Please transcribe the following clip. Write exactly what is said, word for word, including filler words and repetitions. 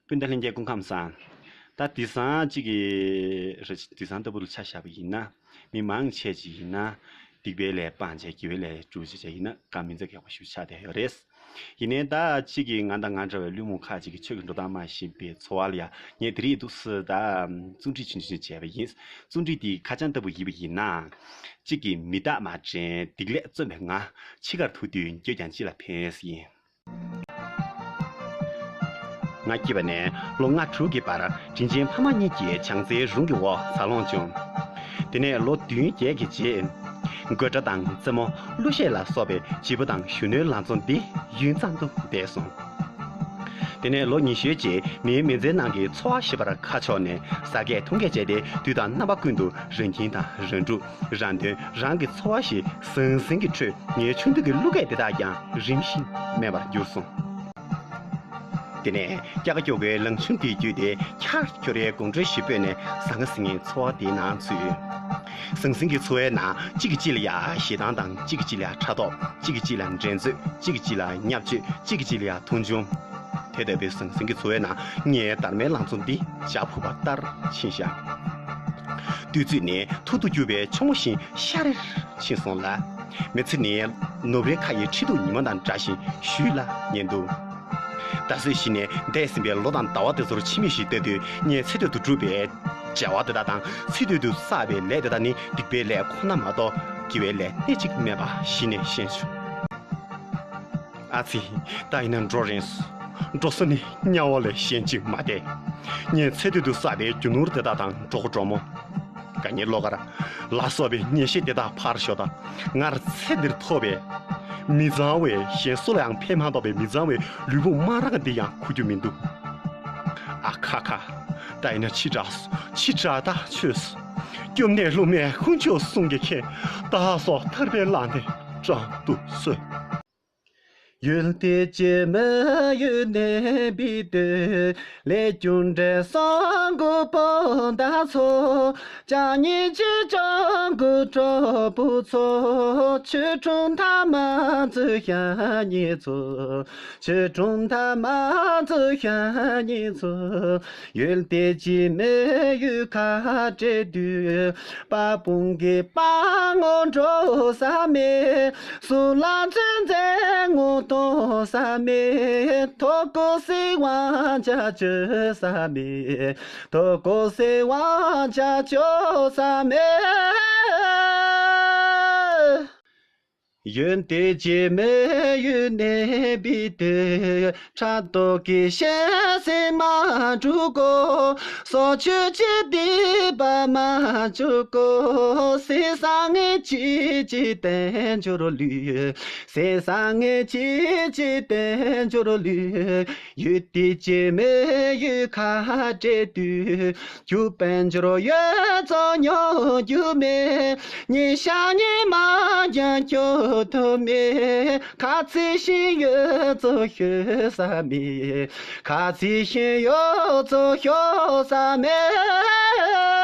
སྤུན་ཟླ་ལྷན་རྒྱས་སྐུ་ཁམས་བཟང་། ད་དེང་སང་གཅིག་གི་རེ་དེང་སང་ལྟ་བུ་ལ་ཆ་བཞག་པ་ཡིན་ན། མི་མང་ཆེ་ཅིག་ཡིན་ན། སྡིག་པའི་ལས་སྤངས་བྱས་དགེ་བའི་ལས་སྒྲུབ་བྱས་བྱས་ཡིན་ན་དཀའ་མི་འཛེམ་ཁག་པོ་ཞིག་ཆགས་བསྡད་ཡོད་རེད། ཡིན་ནའི་ད་གཅིག་གི་ང་དང་ང་འདྲ་བའི་ལུས་མོ་ཁ་ཅིག་གི་ཆོས་ཀྱི་འགྲོ་སྟངས་མ་ཤེས་པའི་ཚོར་བ་ལ་ཡ་ངས་དེ་རིང་འདུག་སེ་ད་རྩོམ་སྒྲིག་ཆུང་ཆུང་བྱས་པ་ཡིན། རྩོམ་སྒྲིག་འདི་ཁ་བྱང་ལྟ་བུ་ཡིན་པ་ཡིན་ན། གཅིག་གི་མི་རྟག་མ་དྲན་སྡིག་ལས་རྩོམ་པའི་ང་། འཆི་ཁར་ཐུག་དུས་འགྱོད་ཀྱང་ཅི་ལ་ཕན་ཟེར་ཡིན། ང་སྐྱེས་པ་ནས་ལོ་ལྔ་དྲུག་གི་བར་དྲིན་ཆེན་ཕ་མ་གཉིས་ཀྱི་བྱམས་བརྩེའི་རུམ་གྱི་འོག་འཚར་ལོངས་བྱུང་། དེ་ནས་ལོ་བདུན་བརྒྱད་ཀྱི་རྗེས། དགོད་སྒྲ་དང་རྩེད་མོ། གླུ་གཞས་ལ་སོགས་པའི་བྱིས་པ་དང་གཞོན་ནུའི་ལང་ཚོ་འདི་ཡུན་ཙམ་དུ་འདས་སོང་། དེ་ནས་ལོ་ཉི་ཤུའི་རྗེས་མིའི་མི་ཚེའི་ནང་གི་འཚོ་བ་ཞེས་པར་ཁ་ཕྱོགས་ནས་ཟ་སྐད་འཐུང་སྐད་བྱས་ཏེ་དུས་དང་རྣམ་པ་ཀུན་ཏུ་རང་ཁྱིམ་དང་རང་ཕྲུག་རང་དོན་རང་གི་འཚོ་བ་ཞེས་ཟང་ཟིང་གི་ཁྲོད། ངའི་ཆུང་དུས་ཀྱི་གླུ་སྐད་དེ་དག་ཀྱང་རིམ་བཞིན་མེད་པར་གྱུར་སོང་། དེ་ནས་སྐྱ་ཀ་ཀྱོག་པའི་ལང་ཆུང་དེའི་བརྒྱུད་དེ་ཁྱར་ཁྱོར་རའི་དགོང་དྲོའི་གཞིས་སྤོས་ནས་ཟང་ངེ་ཟིང་ངེའི་འཚོ་བ་དེའི་ནང་ཚུད། ཟང་ཟིང་གི་འཚོ་བའི་ནང་གཅིག་གིས་གཅིག་ལ་ཡ་ཞེ་སྡང་དང་། གཅིག་གིས་གཅིག་ལ་ཡ་ཕྲག་དོག་གཅིག་གིས་གཅིག་ལ་འགྲན་རྩོད། གཅིག་གིས་གཅིག་ལ་བརྙས་བཅོས། གཅིག་གིས་གཅིག་ལ་ཡ་མཐོང་ཆུང་། དེ་ལྟ་བུའི་ཟང་ཟིང་གི་འཚོ་བའི་ནང་ངའི་སྡར་མའི་ལང་ཚོ་འདི་བྱ་ཕུབ་པ་ལྟར་ཕྱིན་བཞག། དུས་ཚོད་ནི་ཐུར་དུ་རྒྱུག་པའི་ཆུ་མོ་བཞིན་ཤར་རེར་ཕྱིན་སོང་ལ། མི་ཚེ་ནི་ནུབ་རའི་ཁ་ཡི་འཕྲེད་དུ་ཉི་མ་དང་འདྲ་ཞིང་གཞུད་ལ་ཉེ་འདུག། ད་གཟོད་གཞི་ནས་འདས་ཟིན་པའི་ལོ་དང་ཟླ་བ་དེ་ཚོར་ཕྱི་མིག་ཞིག་ལྟ་དུས། ངས་ཚེ་སྟོད་དུ་བསྒྲུབས་པའི་བྱ་བ་དེ་དག་དང་། ཚེ་སྟོད་དུ་བསགས་པའི་ལས་དེ་དག་ནི་སྡིག་པའི་ལས་ཁོ་ན་མ་གཏོགས་དགེ་བའི་ལས་སྣེ་གཅིག་མེད་པ་གཞི་ནས་ཤེས་བྱུང་། ཨ་ཙི། ད་ཡིན་ན་འགྲོ་རན་སོང་། འགྲོ་ས་ནི་དམྱལ་བ་ལས་གཞན་ཅིག་མ་བསྡད། ངས་ཚེ་སྟོད་དུ་བསགས་པའི་རྒྱུ་ནོར་དེ་དག་དང་། གྲོགས་པོ་གྲོགས་མོ། དགའ་ཉེ་བློ་དཀར་ལ་སོགས་པའི་ཉེས་ཤས་དེ་དག་ཕར་ཞོག་དང་། སྔར་ཚེ་འདིར་ཐོབ་པའི་མི་གཙང་བའི། གཞན་སུ་ལ་ཡང་ཕན་མ་ཐོགས་པའི་མི་གཙང་བའི་ལུས་ཕུང་མ་རང་འདི་ཡང་འཁུར་རྒྱུ་མི་འདུག། ཨ་ཁ་ཁ། ད་ཡིན་ན་འཕྱི་དྲགས་སོང་། འཕྱི་དྲགས་ཐག་ཆོད་སོང་། སྐྱོབ་གནས་སློབ་མའི་དཀོན་མཆོག་གསུམ་གྱིས་མཁྱེན། བདག་སོགས་ཐར་པའི་ལམ་ནས་དྲང་དུ་གསོལ། ཡུལ་དེ་ཅི་མི་ཡུལ་གནས་པའི་དུས། ལས་རྒྱུ་འབྲས་གསུམ་མགོན་པོ་དང་ཚོགས། བྱ་ཉེས་ཅི་བྱུང་མགོན་གྲོགས་པོ་ཚོགས། ཆོས་དྲུག་མཐའ་མ་འཛིན་ཞག་ཉིད་ཚོགས། ཆོས་དྲུག་མཐའ་མ་འཛིན་ཞག་ཉིད་ཚོགས། ཡུལ་དེ་ཅི་མི་ཡུལ་ཁ་བྲལ་དུས། དཔལ་སྤུངས་ཀྱི་དཔའ་ངོ་འགྲོ་ས་མེད། གསུམ་ལ་ཚོད་འཛིན་ངོ་གཏོང་ས་མེད། ཐོག་ཀོ་སི་དབང་ཆ་བཅོལ་ས་མེད། ཐོག་ཀོ་སི་དབང་ཆ་བཅོལ་ས་མེད། ཡུན་དེ་ཅི་མི་ཡུན་གནས་པའི་དུས། ཕྲག་དོག་གི་ཤེས་སེམས་མ་འཁྲུག་གོ། སྲོག་གཅོད་ཀྱི་སྡིག་པ་མ་བཅོ་གོ། ཟས་བཟང་ངན་གྱིས་ཅི་བསྟན་འགྱུར་ལུས། ཟས་བཟང་ངན་གྱིས་ཅི་བསྟན་འགྱུར་ལུས། ཡུལ་དེ་ཅི་མི་ཡུལ་ཁ་བྲལ་དུས། རྒྱུ་དཔལ་འབྱོར་ཡོད་ཚོ་ཉོ་རྒྱུ་མེད། ཉིན་ཞག་ཉི་མ་ཀྱང་སྐྱོབ་ཐུབ་མེད། ཁ་ཚིག་བཞིན་ཡོད་ཚོ་ཤོད་ས་མེད། ཁ་ཚིག་བཞིན་ཡོད་ཚོ་ཤོད་ས་མེད།